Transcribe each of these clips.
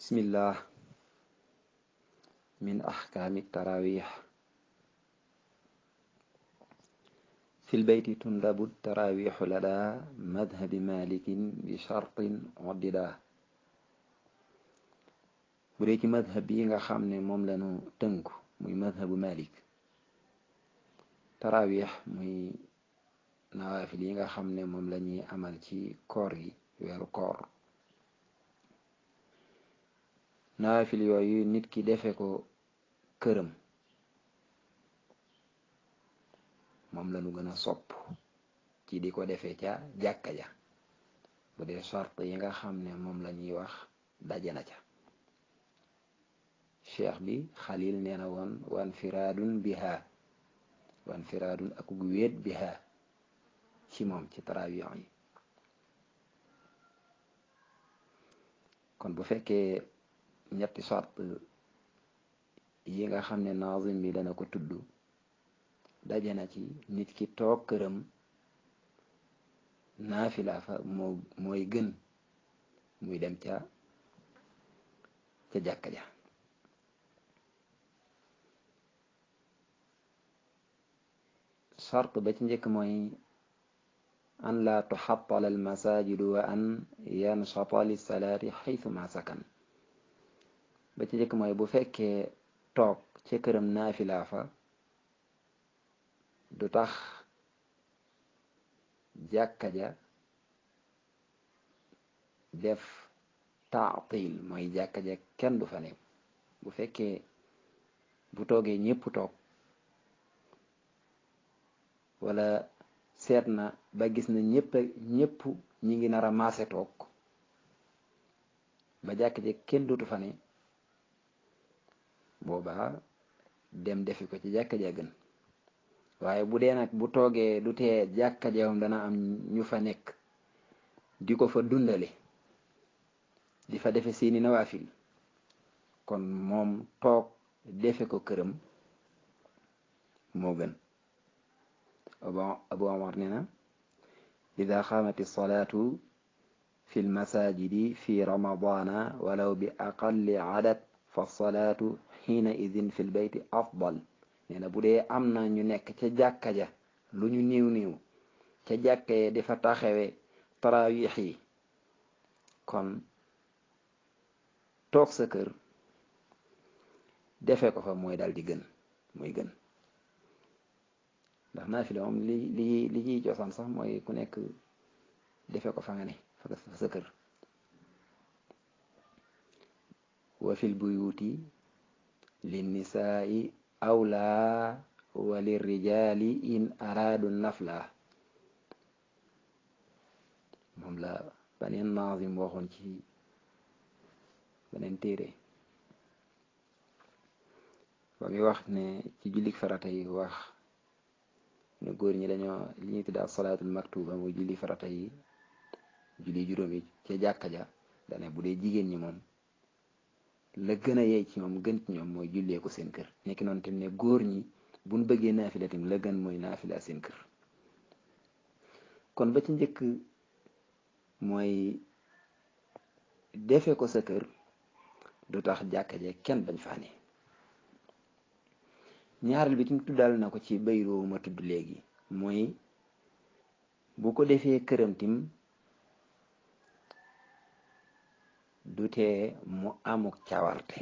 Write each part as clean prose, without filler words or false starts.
bismillah min ahkaami tarawih fi lbeyti tundabu tarawihu lada madhabi malikin bi shartin oddida bu dee ci madhab yi nga xam ne moom lañu tënku muy madhabu malik tarawih muy nawaafil yi nga xam ne moom la ñuy amal ci koor gi weeru koor nawaafil yooyu nit ki defe ko këram moom lañu gën a sopp ci di ko defee ca jàkka ja bu dee sart yi nga xam ne moom la ñuy wax daje na ca cheikh bi xalil nee na woon wan firaadun biha wan firaadun ak gu wéet biha ci moom ci tarawih yi kon bu fekkee ñetti sart yi nga xam ne nazim bi dana ko tudd daje na ci nit ki toog këram naafila fa mooy gën muy dem ca jàkka ja sart ba ci njëkk mooy an la tuxattala almasajidu wa an yanshata lissalaati xaytu ma sakan ba ci njëkk mooy bu fekkee toog ca këram naafila fa du tax jàkka ja def taatil mooy jàkka ja kenn du fa ne bu fekkee bu toogee ñépp toog wala seet na ba gis na ñépp ñi ngi nar a maase toog ba jàkka ja kenn dutu fa ne boobaa dem defi ko ci jàkka ja gën waaye bu dee nag bu toogee du tee jàkka ja moom dana am ñu fa nekk di ko fa dundale di fa defe seeni nawaafil kon moom toog defe ko këram moo gën abu omar nee na ida xaamati salaatu fi lmasajidi fi ramadana walaw bi aqalli adad fa salaatu xiina idin fi lbeyti afdal nee na bu dee am na ñu nekk ca jàkka ja lu ñu niiw ca jàkka ye dafa taxawe tarawix yi kon toog sa kër defe ko fa mooy dal di gën muy gën ndax naafila moom li ciy cosaan sax mooy ku nekk defe ko fa nga ne fa sa kër wa fil buyuti linnisaai awla wa lirrijali in araadu nafla moom la beneen nazim waxoon ci beneen téere ba muy wax ne ci jullik farata yi wax ne góor ñi dañoo li ñuy tudde salaatul maktuba muy julli farata yi julli juróomi ca jàkka ja dane bu dee jigéen ñi moom la gën a yey ci ñoom gën ci ñoom mooy jullee ko seen kër nekki noonu tam ne góor ñi buñ bëggee naafila tam la gën mooy naafila seen kër kon ba ci njëkk mooy defe ko sa kër du tax jàkka je kenn bañ faa ne ñaareel bi tam tuddal na ko ci bayroo ma tudd léegi mooy bu ko defee këram tim du tee mu amuk cawarte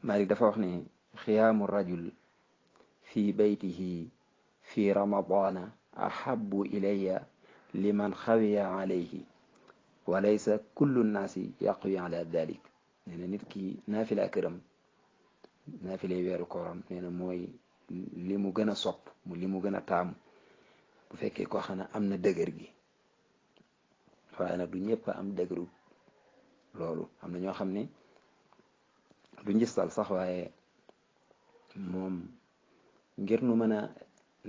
Malik dafa wax ne xiyaamu rajul fi baytihi fi ramadana ahabu ilayya liman xawiya alayhi wa laysa kullu nnaasi yaqwi ala dalik nee na nit ki naafila këram naafila weeru kooram nee na mooy li mu gën a sopp mu li mu gën a taamu bu fekkee koo xam ne am na dëgër gi waaye nag du ñëpp am dëgëru loolu am na ñoo xam ne du njistal sax waaye moom ngir nu mën a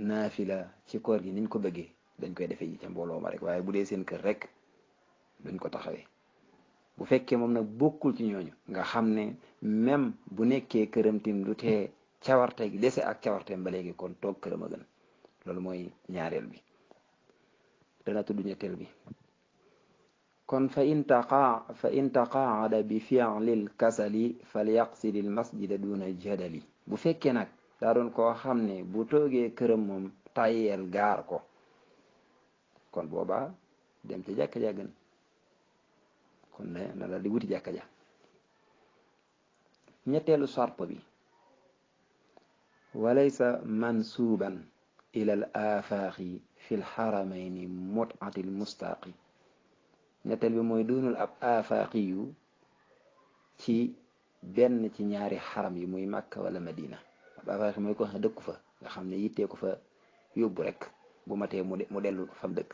naafila ci koor gi niñ ko bëggee dañ koy defee ji ca mbooloo ma rek waaye bu dee seen kër rek duñ ko taxawee bu fekkee moom nag bokkul ci ñooñu nga xam ne même bu nekkee këram tim du tee cawarte gi dese ak cawarteem ba léegi kon toog këram a gën loolu mooy ñaareel bi dana tudd ñetteel bi kon fa in taqaada bi fi'lil kasali falyaqsidil masjida duna jadali bu fekkee nag daa doon koo xam ne bu toogee këram moom tayyeel gaar ko kon boobaa dem ca jàkka ja gën kon na la di wuti jàkka ja ñetteelu sart bi walaysa mansuuban ila al afaaqi fi l xaramayni mut'ati l mustaaqi ñetteel bi mooy doonul ab afaaqi yu ci benn ci ñaari xaram yi muy Makka wala Madina ab afaaqi mooy ko xam ne dëkku fa nga xam ne yittee ko fa yóbbu rek bu matee mu dellu fam dëkk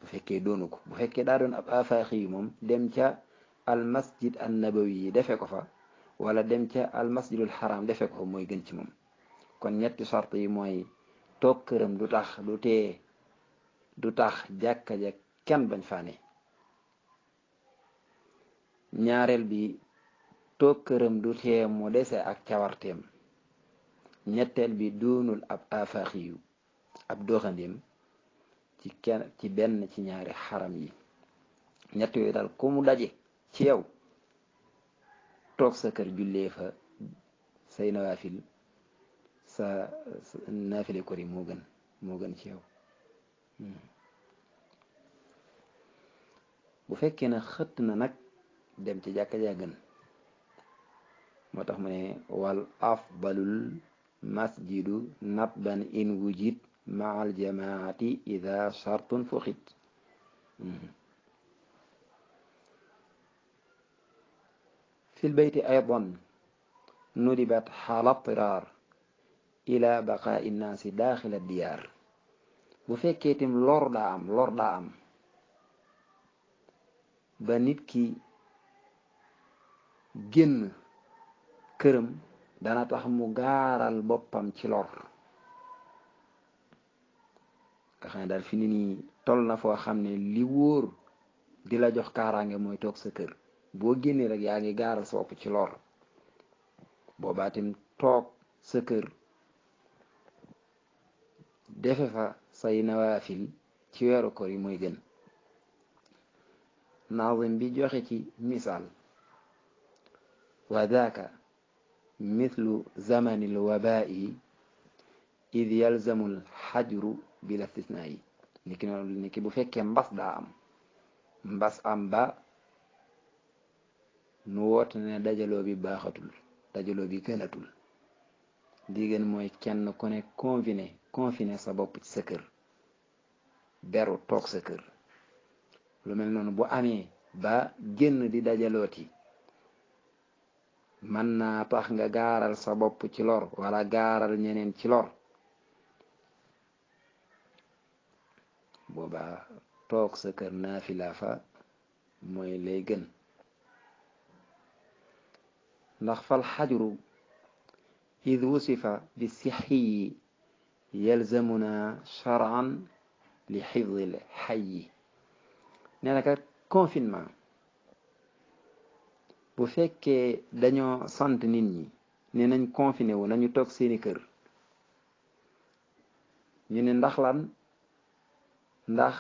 bu fekkee doonu ko bu fekkee daa doon ab afaaqi yu moom dem ca al masjid an nabawi yi defee ko fa wala dem ca al masjidul xaram defee ko fa mooy gën ci moom kon ñetti sart yi mooy toog këram du tax jàkka ja kenn bañ faane ñaareel bi toog këram du tee mu dese ak cawarteem ñetteel bi doonul ab afaqiyu ab doxandéem ci benn ci ñaari xaram yi ñett yooyu daal ku mu daje ci yow toog sa kër jullee fa say nawaafil sa naafile kor yi moo gën ci yow bu fekkee ne xëtt na nag dem ci jàkka ja gën moo tax mu ne wal afdalul masjidu natban in wujid maa al jamaati ida shartun fuxit fi lbeyti aydan nudibat xaala tiraar ila baqaa innaasi daaxila diyaar bu fekkee tim lor daa am ba nit ki génn këram dana tax mu gaaral boppam ci lor nga xam ne daal fi ni nii toll na foo xam ne li wóor di la jox kaaraange mooy toog sa kër boo génnee rek yaa ngi gaaral sa bopp ci lor boobaa tim toog sa kër defe fa say nawaafil ci weeru koor yi mooy gën naazim bi joxe ci misaal wa daaka mithlu zamanil wabaa'i id yalzamul xajru bil istisnaa'i niki bu fekkee mbas daa am ba nu woote ne dajaloo bi baaxatul dajaloo bi gënatul di gën mooy kenn ku ne confiné sa bopp ci sa kër beru toog sa kër lu mel noonu bu amee ba génn di dajalooti mën naa tax nga gaaral sa bopp ci lor wala gaaral ñeneen ci lor booba toog sa kër naafila fa mooy lay gën ndax fal xajru id wusifa bi sixiyi yalzamuna shar'an li xifdil xayyi nee na kat confinement bu fekkee dañoo sant nit ñi ne nañ confiné wu nañu toog seeni kër ñu ne ndax lan ndax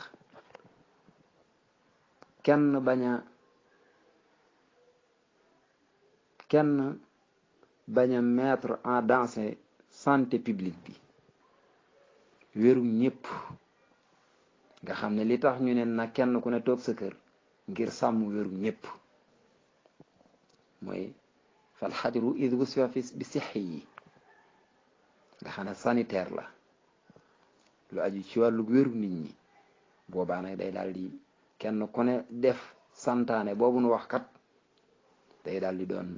kenn bañ a mettre en danger santé publique bi wérum ñëpp nga xam ne li tax ñu ne na kenn ku ne toog sa kër ngir sàmm wérum ñëpp mooy fal xajru id wusifa bi sixi yi nga xam ne sanitaire la lu aju ci wàllu wéru nit ñi boobaa nag day daal di kenn ku ne def santaane boobu nu wax kat day daal di doon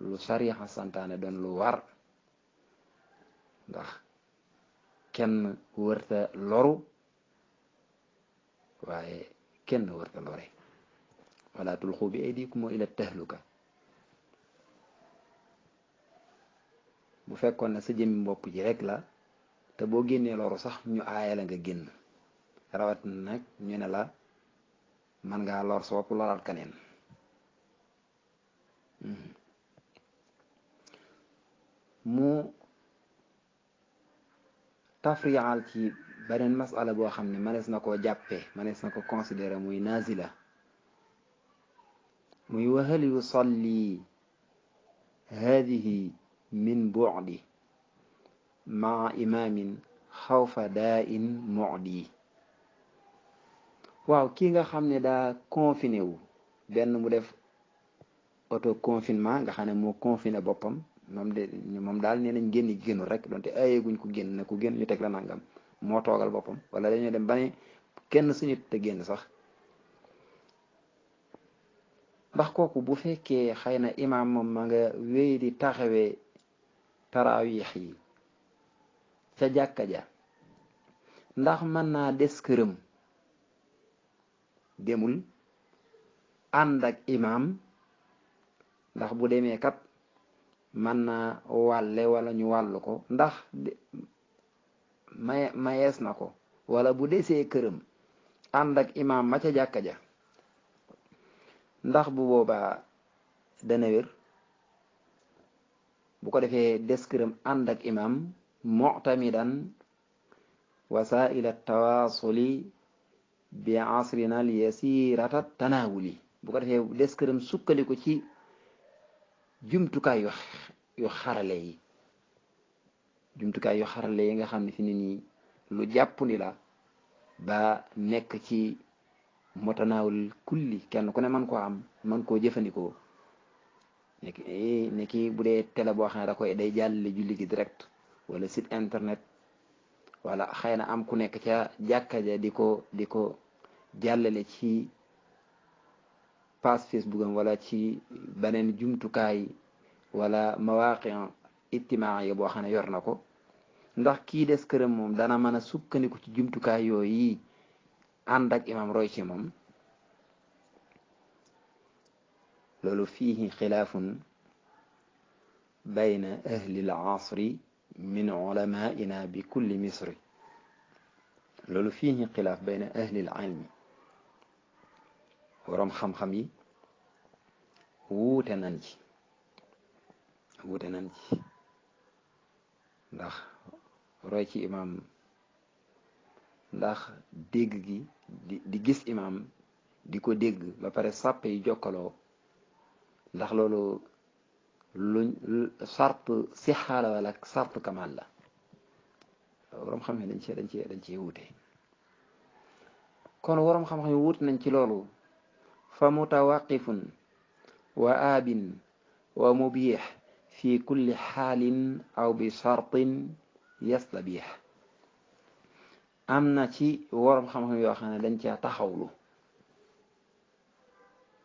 lu sariya santaane doon lu war ndax kenn wërta loru waaye kenn wërta lore wala tulxu bi aydikum ila tahluka bu fekkoon ne sa jëmmi mbopp ji rek la te boo génnee loru sax ñu aaya la nga génn rawat na nag ñu ne la man ngaa lor sa bopp loraat kaneen mu tafriyaal ci beneen masala boo xam ne manees na koo jàppee manees na ko considérer muy nazila muy wa hal yusalli hadihi min bu'di maa imaamin xawfa daa in mu'di. waaw kii nga xam ne daa confiné wu benn mu def auto confinement nga xam ne moo confiné boppam moom daal nee nañ génn génnul rek donte ayeeguñ ko génn ne ku génn ñu teg la nangam moo toogal boppam wala dañoo dem ba ne kenn suñu te génn sax. ndax kooku bu fekkee xëy na imaam moom ma nga wéy di taxawee taraawix yi ca jàkka ja ndax mën naa des këram demul ànd ak imaam ndax bu demee kat mën naa wàlle wala ñu wàllu ko ndax mayees na ko wala bu desee këram ànd ak imaam ma ca jàkka ja ndax bu boobaa dana wér bu ko defee des këram ànd ak imaam mu'tamidan wasaila tawasuli bi asrina al yasirata tanawuli bu ko defee des këram sukkandiku ci jumtukaay yu xarale yi nga xam ne fi ni nii lu jàpp ni la ba nekk ci motanaawul kulli kenn ku ne man koo am man koo jëfandikoo nekki bu dee télé boo xam ne da koy day jàllale julli gi direct wala site internet wala xëy na am ku nekk ca jàkka ja di ko jàllale ci page Facebook am wala ci beneen jumtukaay wala mawaqi ijtimaa yi boo xam ne yor na ko ndax kii des këram moom dana mën a sukkandiku ci jumtukaay yooyu ànd ak imam roy ci moom. loolu fiihi xilaafun bayna ahli l asri min ulamaina bi kulli misri. loolu fiihi xilaaf bayna ahli l ilmi waroom xam-xam yi wuute nañ ci ndax roy ci imam ndax dégg gi di gis imam di ko dégg ba pare sàppe yi jokkaloo ndax loolu luñ sart sixaala wala sart kamal la waroom xam ne dañ cee wuute. kon waroom xam-xam yi wuute nañ ci loolu fa mutawaqifun wa aabin wa mubiix fi kulli xaalin aw bi sartin yastabiix. am na ci waroom xam-xam yoo xam ne dañ caa taxawlu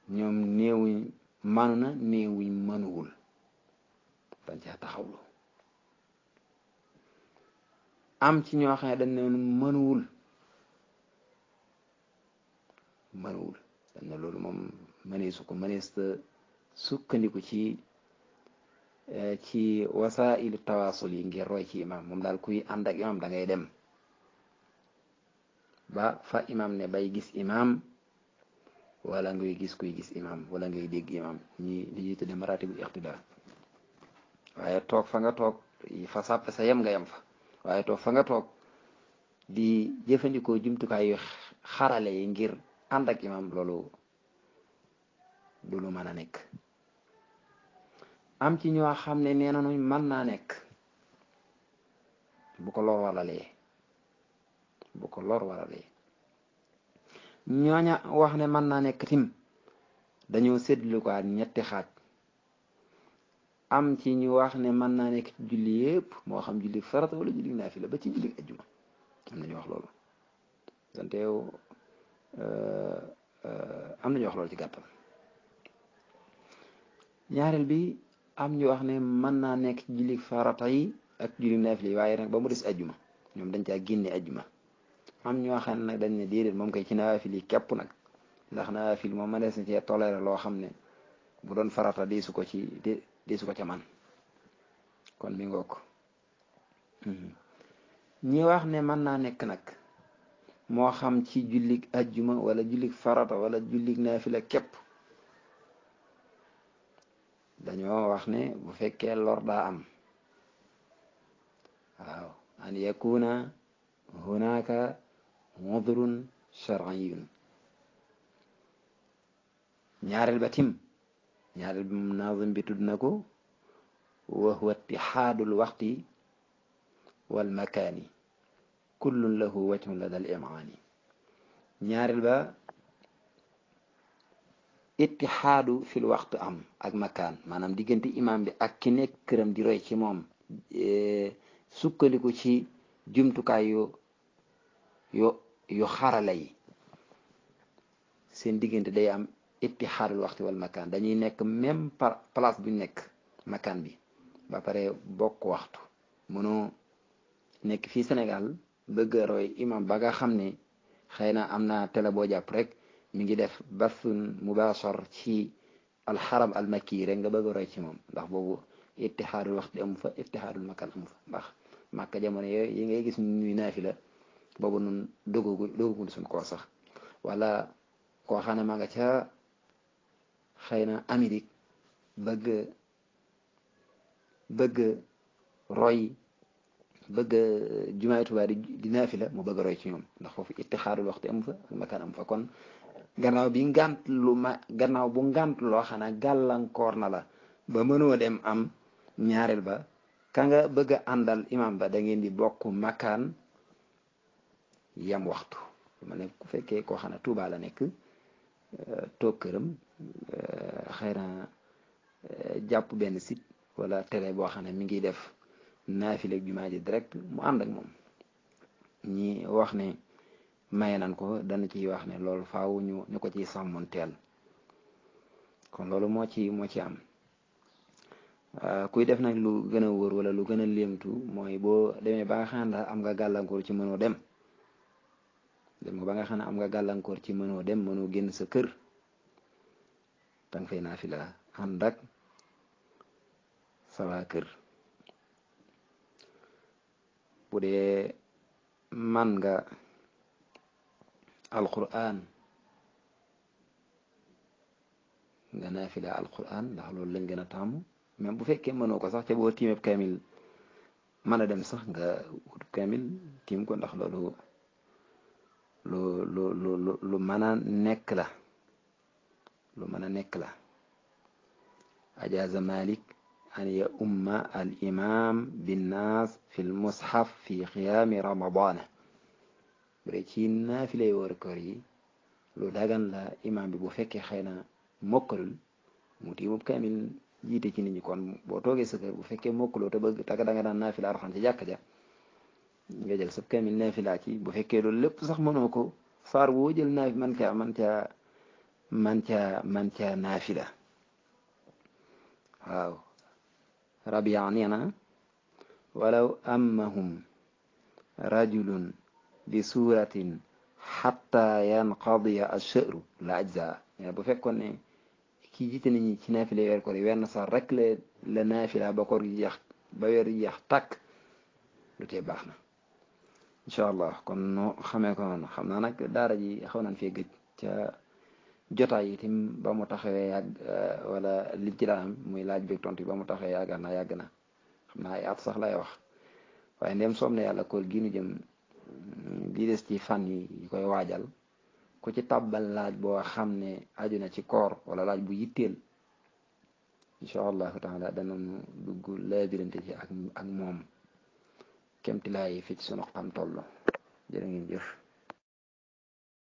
ñoom néewuñ manu na néewuñ mënuwul dañ caa taxawlu. am ci ñoo xam ne dañ ne mënuwul dañ ne loolu moom mëneesu ko mënees sukkandiku ci wasailu tawasul yi ngir roy ci imam moom daal kuy ànd ak imam da ngay dem ba fa imam ne bay gis imam wala ngay gis kuy gis imam wala ngay dégg imam ñi li ñuy tudde maratibul iqtida. waaye toog fa nga toog fa sàppe sa yem nga yem fa waaye toog fa nga toog di jëfandikoo jumtukaay yu xarale yi ngir ànd ak imam loolu du lu mën a nekk. am ci ñoo xam ne nee nañu mën naa nekk bu ko lor waralee ñooña wax ne mën naa nekk tim dañoo séddlu ko ñetti xaaj. am ci ñu wax ne mën naa nekk ci julli yëpp moo xam julli farata wala julli naafila ba ci julli ajjuma am nañu wax loolu donte yow am nañu wax loolu ci gàttal. ñaareel bi am ñu wax ne mën naa nekk ci julli farata yi ak julli naafila yi waaye nag ba mu des ajjuma ñoom dañ caa génne ajjuma. am ñoo xam ne nag dañ ne déedéet moom kay ci nawaafil yi képp nag ndax nawaafil moom ma des na cee toléré loo xam ne bu doon farata deesu ko ca man kon mi ngoog. ñi wax ne mën naa nekk nag moo xam ci jullik ajjuma wala jullik farata wala jullik naafila képp dañoo wax ne bu fekkee lor daa am waaw an yakuna هناك laka udrun shar'iyun. ñaareel ba tim ñaareel bi naazim bi tudd na ko wa huwa ittihaadul waqti wal makaani kullun lahu wajhun lada al imaani. ñaareel ba ittihaadu fil waxtu am ak makaan, maanaam diggante imam bi ak ki nekk këram di roy ci moom sukkandiku ci jumtukaay yu xarala yi, seen diggante day am ittihaadul waxtu wal makaan, dañuy nekk même place bu nekk makaan bi ba pare bokk waxtu. mënoo nekk fii Sénégal bëgg a roy imam ba nga xam ne xëy na am na télé boo jàpp rek mi ngi def basun mubashar ci alxaram almakki rek nga bëgg a roy ci moom, ndax boobu ittihaadul waxtu amu fa, ittihaadul makaan amu fa. ndax màkka jamono yi ngay gis ñuy naafila boobu nun dogagul suñ koo sax, wala koo xam ne maa nga ca xëy na Amérique bëgg roy bëgg jumaay Tuubaa di naafila mu bëgg roy ci ñoom, ndax foofu ittihaadul waxtu amu fa ak makaan amu fa. kon gannaaw bu ngant loo xam ne gàllankoor na la ba mënoo dem am, ñaareel ba ka nga bëgg a àndal imam ba da ngeen di bokk makaan yam waxtu. ma ne ku fekkee koo xam ne Tuubaa la nekk toog këram xëy na jàpp benn site wala télé boo xam ne mi ngi def naafila ak jumaa ji direct mu ànd ak moom. ñi wax ne maye nan ko dana ciy wax ne loolu faaw ñu ko ciy sàmmoon teel. kon loolu moo ci am. kuy def nag lu gën a wóor wala lu gën a léemtu mooy boo demee ba nga xam ne am nga gàllankoor ci mënoo dem ba nga xam ne am nga gàllankoor ci mënoo dem, mënoo génn sa kër, danga fay naafila ànd ak sa waa kër. bu dee man nga alquran nga naafila alquran, ndax loolu lañ gën a taamu. même bu fekkee mënoo ko sax ca boo tiimeb kaamil mën a dem sax nga wut kaamil tiim ko, ndax loolu lu mën a nekk la, ajaza Malik an ya umma al imam binnaas fi l mushaf fi qiyaami ramadana. bu dee ci naafilay woor koor yi lu dagan la imam bi bu fekkee xëy na mokkalul mu tiimub kaamil jiite ci nit ñi. kon boo toogee sa kër bu fekkee mokkaloo te bëgg taka da nga daan naafila arxam ci jàkka ja, nga jël sa kaamil naafila ci. bu fekkee loolu lépp sax mënoo ko, saar boo jël man caa naafila. waaw Rabia nee na walaw ammahum rajulun bi suratin xatta yanqadiya ashhru la ajza. bu fekkoon ne kii jiite nit ñi ci naafila weer koor yi wenn sax rek la naafila ba koor gi jeex, ba weer yi jeex tàkk, lu tee baax na incha allah. kon no xamee ko noonu. xam naa nag daara ji xaw nañ fee gëj ca jotaay yi tim ba mu taxawee yàgg, wala li ci daan am muy laaj beeg tontu ba mu taxawee yàgg na xam naa ay at sax lay wax. waaye ndem soom na yàlla koor gi nu jëm di des ci fan yi koy waajal, ku ci tàbbal laaj boo xam ne aju na ci koor wala laaj bu yitteel, incha allahu taala danañu dugg laabirante ci ak moom kemti laay fi ci sunu xam toll. jërë ngeen jëf.